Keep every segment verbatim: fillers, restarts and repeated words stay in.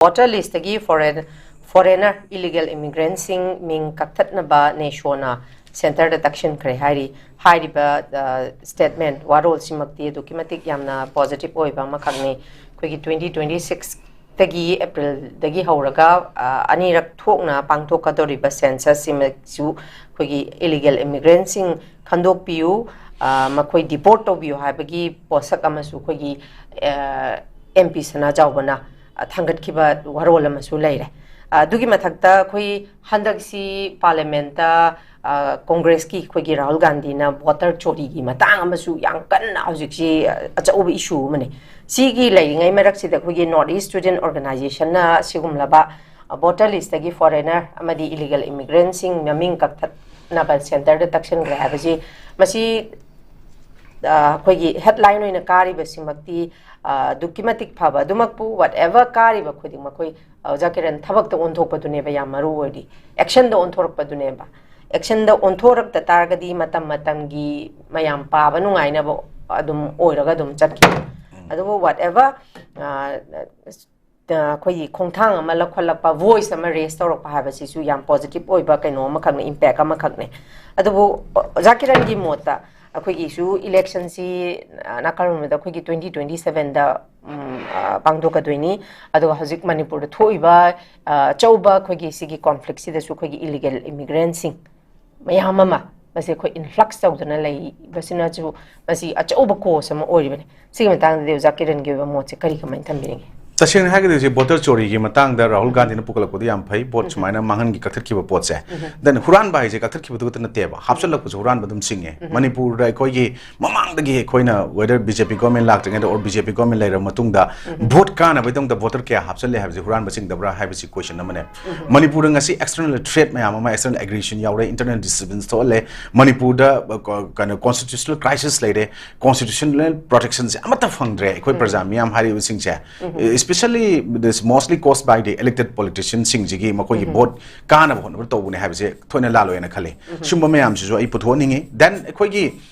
Voter ꯂꯤꯁꯇꯒꯤ foreign foreigner illegal ꯏꯃꯤꯒ꯭ꯔꯦꯟꯁꯤꯡ ꯃꯤꯡ ꯀꯛꯊꯠꯅꯕ ꯅꯦꯁꯣꯅ ꯁꯦꯟꯇꯔꯗ ꯇꯛꯁꯤꯟꯈ꯭ꯔꯦ ꯍꯥꯏꯔꯤ꯫ ꯍꯥꯏꯔꯤꯕ ꯁ꯭ꯇꯦꯠꯃꯦꯟ ꯋꯥꯔꯣꯜꯁꯤꯃꯛꯇꯤ ꯑꯗꯨꯛꯀꯤ ꯃꯇꯤꯛ ꯌꯥꯝꯅ ꯄꯣꯖꯤꯇꯤꯚ ꯑꯣꯏꯕ ꯑꯃꯈꯛꯅꯤ꯫ ꯑꯩꯈꯣꯏꯒꯤ ꯇ꯭ꯋꯦꯟꯇꯤ ꯇ꯭ꯋꯦꯟꯇꯤ ꯁꯤꯛꯁꯇꯒꯤ ꯑꯦꯄ꯭ꯔꯤꯜꯗꯒꯤ ꯍꯧꯔꯒ ꯑꯅꯤꯔꯛ ꯊꯣꯛꯅ ꯄꯥꯡꯊꯣꯛꯀꯗꯧꯔꯤꯕ ꯁꯦꯟꯁꯁꯁꯤꯃꯁꯨ ꯑꯩꯈꯣꯏꯒꯤ ꯏꯂꯤꯒꯦꯜ ꯏꯃꯤꯒ꯭ꯔꯦꯟꯁꯤꯡ ꯈꯟꯗꯣꯛꯄꯤꯌꯨ, ꯃꯈꯣꯏ ꯗꯤꯄꯣꯔꯠ ꯇꯧꯕꯤꯌꯨ ꯍꯥꯏꯕꯒꯤ ꯄꯣꯠꯁꯛ ꯑꯃꯁꯨ ꯑꯩꯈꯣꯏꯒꯤ ꯑꯦꯝ ꯄꯤ ꯁꯅꯥꯖꯥꯎꯕꯅ ꯊꯥꯡꯒꯠꯈꯤꯕ ꯋꯥꯔꯣꯜ ꯑꯃꯁꯨ ꯂꯩꯔꯦ꯫ ꯑꯗꯨꯒꯤ ꯃꯊꯛꯇ ꯑꯩꯈꯣꯏ ꯍꯟꯗꯛꯁꯤ ꯄꯥꯔꯂꯤꯌꯥꯃꯦꯟꯠꯇ ꯀꯣꯡꯒ꯭ꯔꯦꯁꯀꯤ ꯑꯩꯈꯣꯏꯒꯤ ꯔꯥꯍꯨꯜ ꯒꯥꯟꯙꯤꯅ ꯚꯣꯇꯔ ꯆꯣꯔꯤꯒꯤ ꯃꯇꯥꯡ ꯑꯃꯁꯨ ꯌꯥꯝ ꯀꯟꯅ ꯍꯧꯖꯤꯛꯁꯤ ꯑꯆꯧꯕ ꯏꯁꯨ ꯑꯃꯅꯤ꯫ ꯁꯤꯒꯤ ꯂꯩꯔꯤꯉꯩ ꯃꯔꯛꯁꯤꯗ ꯑꯩꯈꯣꯏꯒꯤ ꯅꯣꯔꯠ ꯏꯁ ꯁ꯭ꯇꯨꯗꯦꯟꯠ ꯑꯣꯔꯒꯅꯥꯏꯖꯦꯁꯟꯅ ꯁꯤꯒꯨꯝꯂꯕ ꯚꯣꯇꯔ ꯂꯤꯁꯇꯒꯤ ꯐꯣꯔꯦꯅꯔ ꯑꯃꯗꯤ ꯏꯂꯤꯒꯦꯜ ꯏꯃꯤꯒ꯭ꯔꯦꯟꯁꯤꯡ ꯃꯃꯤꯡ ꯀꯛꯊꯠꯅꯕ ꯁꯦꯟꯇꯔꯗ ꯇꯛꯁꯤꯟꯈ꯭ꯔꯦ ꯍꯥꯏꯕꯁꯤ, ꯃꯁꯤ ꯑꯩꯈꯣꯏꯒꯤ ꯍꯦꯗꯂꯥꯏꯟ ꯑꯣꯏꯅ ꯀꯥꯔꯤꯕꯁꯤꯃꯛꯇꯤ ꯑꯗꯨꯛꯀꯤ ꯃꯇꯤꯛ ꯐꯕ꯫ ꯑꯗꯨꯃꯛꯄꯨ ꯋꯥꯠ ꯑꯦꯚꯔ ꯀꯥꯔꯤꯕ ꯈꯨꯗꯤꯡꯃꯛ ꯑꯩꯈꯣꯏ ꯑꯣꯖꯥ ꯀꯤꯔꯟ ꯊꯕꯛꯇ ꯑꯣꯟꯊꯣꯛꯄꯗꯨꯅꯦꯕ ꯌꯥꯝ ꯃꯔꯨ ꯑꯣꯏꯔꯤ꯫ ꯑꯦꯛꯁꯟꯗ ꯑꯣꯟꯊꯣꯔꯛꯄꯗꯨꯅꯦꯕ꯫ ꯑꯦꯛꯁꯟꯗ ꯑꯣꯟꯊꯣꯔꯛꯇ ꯇꯥꯔꯒꯗꯤ ꯃꯇꯝ ꯃꯇꯝꯒꯤ ꯃꯌꯥꯝ ꯄꯥꯕ ꯅꯨꯡꯉꯥꯏꯅꯕ ꯑꯗꯨꯝ ꯑꯣꯏꯔꯒ ꯑꯗꯨꯝ ꯆꯠꯈꯤ꯫ ꯑꯗꯨꯕꯨ ꯋꯥꯠ ꯑꯦꯚꯔ ꯑꯩꯈꯣꯏꯒꯤ ꯈꯣꯡꯊꯥꯡ ꯑꯃ ꯂꯧꯈꯠꯂꯛꯄ, ꯚꯣꯏꯁ ꯑꯃ ꯔꯦꯁ ꯇꯧꯔꯛꯄ ꯍꯥꯏꯕꯁꯤꯁꯨ ꯌꯥꯝ ꯄꯣꯖꯤꯇꯤꯚ ꯑꯣꯏꯕ ꯀꯩꯅꯣ ꯑꯃꯈꯛꯅꯤ, ꯏꯝꯄꯦꯛ ꯑꯃꯈꯛꯅꯤ꯫ ꯑꯗꯨꯕꯨ ꯑꯣꯖꯥ ꯀꯤꯔꯟꯒꯤ ꯃꯣꯠꯇ ꯑꯩꯈꯣꯏꯒꯤꯁꯨ ꯏꯂꯦꯛꯁꯟꯁꯤ ꯅꯥꯀꯜ ꯑꯃꯗ ꯑꯩꯈꯣꯏꯒꯤ ꯇ꯭ꯋꯦꯟꯇꯤ ꯇ꯭ꯋꯦꯟꯇꯤ ꯁꯚꯦꯟꯗ ꯄꯥꯡꯊꯣꯛꯀꯗꯣꯏꯅꯤ꯫ ꯑꯗꯨꯒ ꯍꯧꯖꯤꯛ ꯃꯅꯤꯄꯨꯔꯗ ꯊꯣꯛꯏꯕ ꯑꯆꯧꯕ ꯑꯩꯈꯣꯏꯒꯤ ꯁꯤꯒꯤ ꯀꯣꯟꯐ꯭ꯂꯤꯛꯁꯤꯗꯁꯨ ꯑꯩꯈꯣꯏꯒꯤ ꯏꯂꯤꯒꯦꯜ ꯏꯃꯤꯒ꯭ꯔꯦꯟꯁꯤꯡ ꯃꯌꯥꯝ ꯑꯃ ꯃꯁꯤ ꯑꯩꯈꯣꯏ ꯏꯟꯐ꯭ꯂꯛꯁ ꯇꯧꯗꯅ ꯂꯩꯕꯁꯤꯅꯁꯨ ꯃꯁꯤ ꯑꯆꯧꯕ ꯀꯣꯁ ꯑꯃ ꯑꯣꯏꯔꯤꯕꯅꯤ꯫ ꯁꯤꯒꯤ ꯃꯇꯥꯡꯗꯗꯤ ꯑꯣꯖꯥ ꯀꯤꯔꯟꯒꯤ ꯑꯣꯏꯕ ꯃꯣꯠꯁꯦ ꯀꯔꯤ, ꯀꯃꯥꯏꯅ ꯊꯝꯕꯤꯅꯤꯡꯉꯤ? ꯇꯁꯦꯡꯅ ꯍꯥꯏꯒꯗꯣꯏꯁꯦ, ꯚꯣꯇꯔ ꯆꯣꯔꯤꯒꯤ ꯃꯇꯥꯡꯗ ꯔꯥꯍꯨꯜ ꯒꯥꯟꯙꯤꯅ ꯄꯨꯈꯠꯂꯛꯄꯗꯣ ꯌꯥꯝ ꯐꯩ, ꯚꯣꯠ ꯁꯨꯃꯥꯏꯅ ꯃꯥꯡꯍꯟꯒꯤ ꯀꯛꯊꯠꯈꯤꯕ ꯄꯣꯠꯁꯦ꯫ ꯗꯦꯟ ꯍꯨꯔꯥꯟꯕ ꯍꯥꯏꯁꯦ ꯀꯛꯊꯠꯈꯤꯕꯗꯨ ꯈꯛꯇ ꯅꯠꯇꯦꯕ, ꯍꯥꯞꯆꯤꯜꯂꯛꯄꯁꯨ ꯍꯨꯔꯥꯟꯕ ꯑꯗꯨꯝ ꯆꯤꯡꯉꯦ꯫ ꯃꯅꯤꯄꯨꯔꯗ ꯑꯩꯈꯣꯏꯒꯤ ꯃꯃꯥꯡꯗꯒꯤ ꯑꯩꯈꯣꯏꯅ whether B J P government ꯂꯥꯛꯇ꯭ꯔꯤꯉꯩꯗ or B J P government ꯂꯩꯔꯕ ꯃꯇꯨꯡꯗ ꯚꯣꯠ ꯀꯥꯅꯕꯒꯤꯗꯃꯛꯇ ꯚꯣꯇꯔ ꯀꯌꯥ ꯍꯥꯞꯆꯤꯜꯂꯦ ꯍꯥꯏꯕꯁꯦ ꯍꯨꯔꯥꯟꯕ ꯆꯤꯡꯗꯕ꯭ꯔꯥ ꯍꯥꯏꯕꯁꯤ ꯀꯣꯏꯁꯟ ꯑꯃꯅꯦ꯫ ꯃꯅꯤꯄꯨꯔꯗ ꯉꯁꯤ external threat ꯃꯌꯥꯝ ꯑꯃ, external aggression ꯌꯥꯎꯔꯦ, internal disturbance ꯊꯣꯛꯍꯜꯂꯦ, ꯃꯅꯤꯄꯨꯔꯗ ꯀꯩꯅꯣ constitutional crisis ꯂꯩꯔꯦ, constitutional protection ꯁꯦ ꯑꯃꯠꯇ ꯐꯪꯗ꯭ꯔꯦ ꯑꯩꯈꯣꯏ ꯄ꯭ꯔꯖꯥ ꯃꯤꯌꯥꯝ ꯍꯥꯏꯔꯤꯕꯁꯤꯡꯁꯦ꯫ Especially this mostly caused by the elected politician ꯁꯤꯡꯁꯤꯒꯤ ꯃꯈꯣꯏꯒꯤ ꯚꯣꯠ ꯀꯥꯅꯕ ꯍꯣꯠꯅꯕ ꯇꯧꯕꯅꯦ ꯍꯥꯏꯕꯁꯦ ꯊꯣꯏꯅ ꯂꯥꯜꯂꯣꯏꯅ ꯈꯜꯂꯤ꯫ ꯁꯨꯝꯕ ꯃꯌꯥꯝꯁꯤꯁꯨ ꯑꯩ ꯄꯨꯊꯣꯛꯍꯟꯅꯤꯡꯉꯤ꯫ ꯗꯦꯟ ꯑꯩꯈꯣꯏꯒꯤ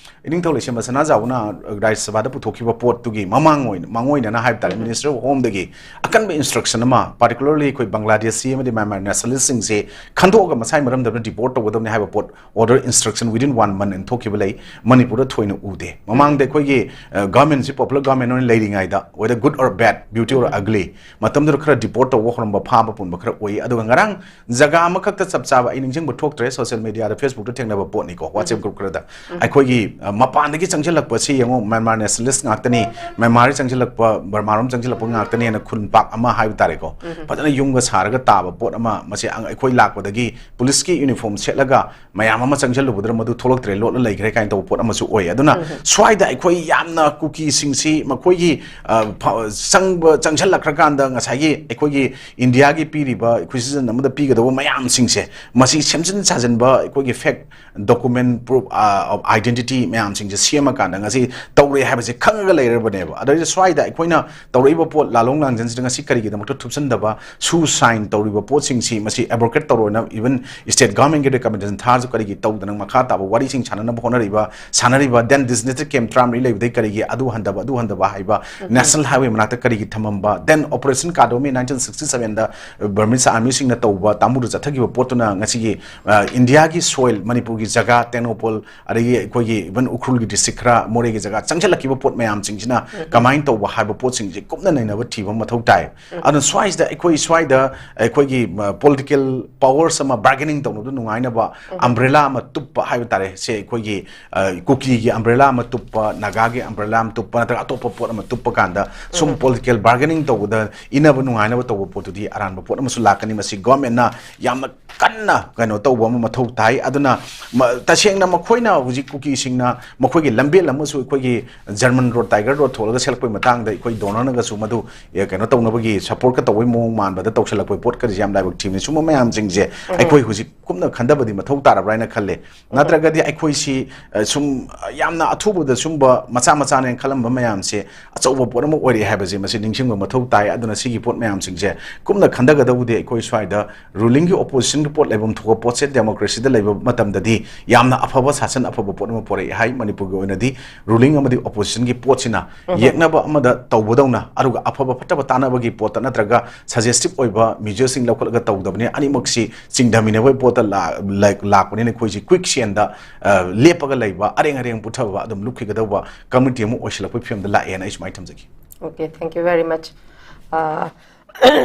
ꯏꯅꯤꯡꯊꯧ ꯂꯩꯁꯦꯝꯕ ꯁꯅꯥꯖꯥꯎꯕꯅ ꯔꯥꯖ꯭ꯌ ꯁꯚꯥꯗ ꯄꯨꯊꯣꯛꯈꯤꯕ ꯄꯣꯠꯇꯨꯒꯤ ꯃꯃꯥꯡ ꯑꯣꯏꯅ, ꯃꯥꯡꯑꯣꯏꯅꯅ ꯍꯥꯏꯕ ꯇꯥꯔꯦ, Ministry of Homeꯗꯒꯤ ꯑꯀꯟꯕ instruction ꯑꯃ, particularly ꯑꯩꯈꯣꯏ ꯕꯪꯒ꯭ꯂꯥꯗꯦꯁꯤ ꯑꯃꯗꯤ ꯃ꯭ꯌꯥꯟꯃꯥꯔ nationalistꯁꯤꯡꯁꯦ ꯈꯟꯗꯣꯛꯑꯒ ꯃꯁꯥꯏ ꯃꯔꯝꯗ deport ꯇꯧꯒꯗꯕꯅꯤ ꯍꯥꯏꯕ ꯄꯣꯠ, order instruction within one month ꯑꯅ ꯊꯣꯛꯈꯤꯕ ꯂꯩ꯫ ꯃꯅꯤꯄꯨꯔꯗ ꯊꯣꯏꯅ ꯎꯗꯦ꯫ ꯃꯃꯥꯡꯗ ꯑꯩꯈꯣꯏꯒꯤ, ꯑ, governmentꯁꯤ popular government ꯑꯣꯏꯅ ꯂꯩꯔꯤꯉꯩꯗ, whether good or bad, beauty or ugly, ꯃꯇꯝꯗꯨꯗ ꯈꯔ deport ꯇꯧꯕ ꯍꯧꯔꯝꯕ, ꯐꯥꯕ ꯄꯨꯟꯕ ꯈꯔ ꯎꯏ꯫ ꯑꯗꯨꯒ ꯉꯔꯥꯡ ꯖꯒꯥ ꯑꯃꯈꯛꯇ ꯆꯞ ꯆꯥꯕ ꯑꯩ ꯅꯤꯡꯁꯤꯡꯕ ꯊꯣꯛꯇ꯭ꯔꯦ, social mediaꯗ, Facebookꯇ ꯊꯦꯡꯅꯕ ꯄꯣꯠꯅꯤꯀꯣ, WhatsApp group ꯈꯔꯗ꯫ ꯑꯩꯈꯣꯏꯒꯤ, ꯑ, ꯃꯄꯥꯟꯗꯒꯤ ꯆꯪꯁꯤꯜꯂꯛꯄꯁꯤ ꯌꯦꯡꯉꯣ, ꯃ꯭ꯌꯥꯟꯃꯥꯔ nationalist ꯉꯥꯛꯇꯅꯤ, ꯃ꯭ꯌꯥꯟꯃꯥꯔꯗꯒꯤ ꯆꯪꯁꯤꯜꯂꯛꯄ, ꯕꯔꯃꯥꯔꯣꯝ ꯆꯪꯁꯤꯜꯂꯛꯄ ꯉꯥꯛꯇꯅꯦꯅ ꯈꯨꯟ ꯄꯥꯛ ꯑꯃ ꯍꯥꯏꯕ ꯇꯥꯔꯦꯀꯣ, ꯐꯖꯅ ꯌꯨꯝꯒ ꯁꯥꯔꯒ ꯇꯥꯕ ꯄꯣꯠ ꯑꯃ, ꯃꯁꯤ ꯑꯪ-, ꯑꯩꯈꯣꯏ ꯂꯥꯛꯄꯗꯒꯤ ꯄꯨꯂꯤꯁꯀꯤ uniform ꯁꯦꯠꯂꯒ ꯃꯌꯥꯝ ꯑꯃ ꯆꯪꯁꯤꯜꯂꯨꯕꯗꯨꯗ ꯃꯗꯨ ꯊꯣꯛꯂꯛꯇ꯭ꯔꯦ, ꯂꯣꯠꯂ ꯂꯩꯈ꯭ꯔꯦ ꯀꯥꯏꯅ ꯇꯧꯕ ꯄꯣꯠ ꯑꯃꯁꯨ ꯑꯣꯏ꯫ ꯑꯗꯨꯅ ꯁ꯭ꯋꯥꯏꯗ ꯑꯩꯈꯣꯏ ꯌꯥꯝꯅ ꯀꯨꯀꯤꯁꯤꯡꯁꯤ ꯃꯈꯣꯏꯒꯤ, ꯑ, ꯐ-, ꯆꯪꯕ, ꯆꯪꯁꯤꯜꯂꯛꯈ꯭ꯔꯀꯥꯟꯗ ꯉꯁꯥꯏꯒꯤ ꯑꯩꯈꯣꯏꯒꯤ ꯏꯟꯗꯤꯌꯥꯒꯤ ꯄꯤꯔꯤꯕ ꯑꯩꯈꯣꯏ citizen ꯑꯃꯗ ꯄꯤꯒꯗꯧꯕ ꯃꯌꯥꯝꯁꯤꯡꯁꯦ, ꯃꯁꯤ ꯁꯦꯝꯖꯤꯟ ꯁꯥꯖꯤꯟꯕ, ꯑꯩꯈꯣꯏꯒꯤ fake document, proof, ꯑ, of identity ꯃꯌꯥꯝꯁꯤꯡꯁꯦ ꯁꯦꯝꯃꯀꯥꯟꯗ ꯉꯁꯤ ꯇꯧꯔꯦ ꯍꯥꯏꯕꯁꯦ ꯈꯪꯉꯒ ꯂꯩꯔꯕꯅꯦꯕ꯫ ꯑꯗꯩꯗ ꯁ꯭ꯋꯥꯏꯗ ꯑꯩꯈꯣꯏꯅ ꯇꯧꯔꯛꯏꯕ ꯄꯣꯠ, ꯂꯥꯂꯣꯡ ꯂꯥꯡꯖꯟꯁꯤꯗ ꯉꯁꯤ ꯀꯔꯤꯒꯤꯗꯃꯛꯇ ꯊꯨꯞꯆꯟꯗꯕ, ꯁꯨ ꯁꯥꯏꯟ ꯇꯧꯔꯤꯕ ꯄꯣꯠꯁꯤꯡꯁꯤ ꯃꯁꯤ abrogate ꯇꯧꯔꯣꯏꯅ even state governmentꯀꯤ recommendation ꯊꯥꯔꯁꯨ ꯀꯔꯤꯒꯤ ꯇꯧꯗꯅ ꯃꯈꯥ ꯇꯥꯕ ꯋꯥꯔꯤꯁꯤꯡ ꯁꯥꯟꯅꯅꯕ ꯍꯣꯠꯅꯔꯤꯕ, ꯁꯥꯟꯅꯔꯤꯕ, then designated camp ꯇꯔꯥꯃꯔꯤ ꯂꯩꯕꯗꯩ ꯀꯔꯤꯒꯤ ꯑꯗꯨ ꯍꯟꯊꯕ, ꯑꯗꯨ ꯍꯟꯊꯕ ꯍꯥꯏꯕ, national highway ꯃꯅꯥꯛꯇ ꯀꯔꯤꯒꯤ ꯊꯝꯃꯝꯕ, then Operation Kadomi nineteen sixty sevenꯗ Burmese armyꯁꯤꯡꯅ ꯇꯧꯕ ꯇꯥꯃꯨꯗ ꯆꯠꯊꯈꯤꯕ ꯄꯣꯠꯇꯨꯅ ꯉꯁꯤꯒꯤ, ꯑ, ꯏꯟꯗꯤꯌꯥꯒꯤ soil, ꯃꯅꯤꯄꯨꯔꯒꯤ ꯖꯒꯥ, ꯇꯦꯡꯅꯧꯄꯜ, ꯑꯗꯒꯤ ꯑꯩꯈꯣꯏꯒꯤ even ꯎꯈ꯭ꯔꯨꯜꯒꯤ district ꯈꯔ, ꯃꯣꯔꯦꯒꯤ ꯖꯒꯥ ꯆꯪꯁꯤꯜꯂꯛꯈꯤꯕ ꯄꯣꯠ ꯃꯌꯥꯝꯁꯤꯡꯁꯤꯅ ꯀꯃꯥꯏꯅ ꯇꯧꯕ ꯍꯥꯏꯕ ꯄꯣꯠꯁꯤꯡꯁꯤ ꯀꯨꯞꯅ ꯅꯩꯅꯕ ꯊꯤꯕ ꯑꯃ ꯃꯊꯧ ꯇꯥꯏ꯫ ꯑꯗꯨꯅ ꯁ꯭ꯋꯥꯏꯁꯤꯗ ꯑꯩꯈꯣꯏ ꯁ꯭ꯋꯥꯏꯗ ꯑꯩꯈꯣꯏꯒꯤ, ꯑ, political powers ꯑꯃ bargaining ꯇꯧꯅꯕꯗ ꯅꯨꯡꯉꯥꯏꯅꯕ umbrella ꯑꯃ ꯇꯨꯞꯄ ꯍꯥꯏꯕ ꯇꯥꯔꯦ꯫ ꯁꯦ ꯑꯩꯈꯣꯏꯒꯤ, ꯑ, ꯀꯨꯀꯤꯒꯤ umbrella ꯑꯃ ꯇꯨꯞꯄ, ꯅꯥꯒꯥꯒꯤ umbrella ꯑꯃ ꯇꯨꯞꯄ, ꯅꯠꯇ꯭ꯔꯒ ꯑꯇꯣꯞꯄ ꯄꯣꯠ ꯑꯃ ꯇꯨꯞꯄ ꯀꯥꯟꯗ ꯁꯨꯝ political bargaining ꯇꯧꯕꯗ ꯏꯟꯅꯕ ꯅꯨꯡꯉꯥꯏꯅꯕ ꯇꯧꯕ ꯄꯣꯠꯇꯨꯗꯤ ꯑꯔꯥꯟꯕ ꯄꯣꯠ ꯑꯃꯁꯨ ꯂꯥꯛꯀꯅꯤ꯫ ꯃꯁꯤ governmentꯅ ꯌꯥꯝꯅ ꯀꯟꯅ ꯀꯩꯅꯣ ꯇꯧꯕ ꯑꯃ ꯃꯊꯧ ꯇꯥꯏ꯫ ꯑꯗꯨꯅ ꯃ-, ꯇꯁꯦꯡꯅ ꯃꯈꯣꯏꯅ ꯍꯧꯖꯤꯛ ꯀꯨꯀꯤꯁꯤꯡꯅ ꯃꯈꯣꯏꯒꯤ ꯂꯝꯕꯦꯜ ꯑꯃꯁꯨ ꯑꯩꯈꯣꯏꯒꯤ German road, Tiger road ꯊꯣꯛꯂꯒ ꯁꯦꯠꯂꯛꯄꯩ ꯃꯇꯥꯡꯗ ꯑꯩꯈꯣꯏ ꯗꯣꯅꯔꯅꯒꯁꯨ ꯃꯗꯨ, ꯑꯦ, ꯀꯩꯅꯣ ꯇꯧꯅꯕꯒꯤ support ꯀ ꯇꯧꯕꯩ ꯃꯑꯣꯡ ꯃꯥꯟꯕꯗ ꯇꯧꯁꯜꯂꯛꯄꯩ ꯄꯣꯠ ꯀꯔꯤꯁꯦ ꯌꯥꯝ ꯂꯥꯏꯕꯛ ꯊꯤꯕꯅꯤ꯫ ꯁꯨꯝꯕ ꯃꯌꯥꯝꯁꯤꯡꯁꯦ ꯑꯩꯈꯣꯏ ꯍꯧꯖꯤꯛ ꯀꯨꯞꯅ ꯈꯟꯊꯕꯗꯤ ꯃꯊꯧ ꯇꯥꯔꯕ꯭ꯔꯥ ꯍꯥꯏꯅ ꯈꯜꯂꯦ꯫ ꯅꯠꯇ꯭ꯔꯒꯗꯤ ꯑꯩꯈꯣꯏꯁꯤ, ꯑ, ꯁꯨꯝ, ꯑ, ꯌꯥꯝꯅ ꯑꯊꯨꯕꯗ ꯁꯨꯝꯕ ꯃꯆꯥ ꯃꯆꯥꯅꯦꯅ ꯈꯜꯂꯝꯕ ꯃꯌꯥꯝꯁꯦ ꯑꯆꯧꯕ ꯄꯣꯠ ꯑꯃ ꯑꯣꯏꯔꯛꯑꯦ ꯍꯥꯏꯕꯁꯦ ꯃꯁꯤ ꯅꯤꯡꯁꯤꯡꯕ ꯃꯊꯧ ꯇꯥꯏ꯫ ꯑꯗꯨꯅ ꯁꯤꯒꯤ ꯄꯣꯠ ꯃꯌꯥꯝꯁꯤꯡꯁꯦ ꯀꯨꯞꯅ ꯈꯟꯊꯒꯗꯧꯕꯗꯤ ꯑꯩꯈꯣꯏ ꯁ꯭ꯋꯥꯏꯗ rulingꯒꯤ oppositionꯒꯤ ꯄꯣꯠ ꯂꯩꯐꯝ ꯊꯣꯛꯄ ꯄꯣꯠꯁꯦ democracyꯗ ꯂꯩꯕ ꯃꯇꯝꯗꯗꯤ ꯌꯥꯝꯅ ꯑꯐꯕ ꯁꯥꯁꯟ, ꯑꯐꯕ ꯄꯣꯠ ꯑꯃ ꯄꯣꯔꯛꯑꯦ ꯍꯥꯏ꯫ ꯃꯅꯤꯄꯨꯔꯒꯤ ꯑꯣꯏꯅꯗꯤ ꯔꯨꯂꯤꯡ ꯑꯃꯗꯤ ꯑꯣꯄꯣꯖꯤꯁꯟꯒꯤ ꯄꯣꯠꯁꯤꯅ ꯌꯦꯛꯅꯕ ꯑꯃꯗ ꯇꯧꯕꯗꯧꯅ, ꯑꯗꯨꯒ ꯑꯐꯕ ꯐꯠꯇꯕ ꯇꯥꯟꯅꯕꯒꯤ ꯄꯣꯠꯇ ꯅꯠꯇ꯭ꯔꯒ ꯁꯖꯦꯁꯇꯤꯞ ꯑꯣꯏꯕ ꯃꯤꯖꯔꯁꯤꯡ ꯂꯧꯈꯠꯂꯒ ꯇꯧꯗꯕꯅꯤ꯫ ꯑꯅꯤꯃꯛꯁꯤ ꯆꯤꯡꯊꯃꯤꯟꯅꯕꯒꯤ ꯄꯣꯠꯇ ꯂꯥ-, ꯂꯥꯛ-, ꯂꯥꯛꯄꯅꯤꯅ ꯑꯩꯈꯣꯏꯁꯤ ꯀ꯭ꯋꯤꯛ ꯁꯦꯟꯗ, ꯑ, ꯂꯦꯞꯄꯒ ꯂꯩꯕ, ꯑꯔꯦꯡ ꯑꯔꯦꯡ ꯄꯨꯊꯕ, ꯑꯗꯨꯝ ꯂꯨꯞꯈꯤꯒꯗꯧꯕ ꯀꯝꯃꯨꯅꯤꯇꯤ ꯑꯃ ꯑꯣꯏꯁꯤꯜꯂꯛꯄꯒꯤ ꯐꯤꯕꯝꯗ ꯂꯥꯛꯑꯦꯅ ꯑꯩ ꯁꯨꯃꯥꯏꯅ ꯊꯝꯖꯒꯦ꯫ Okay, thank you very much. Uh,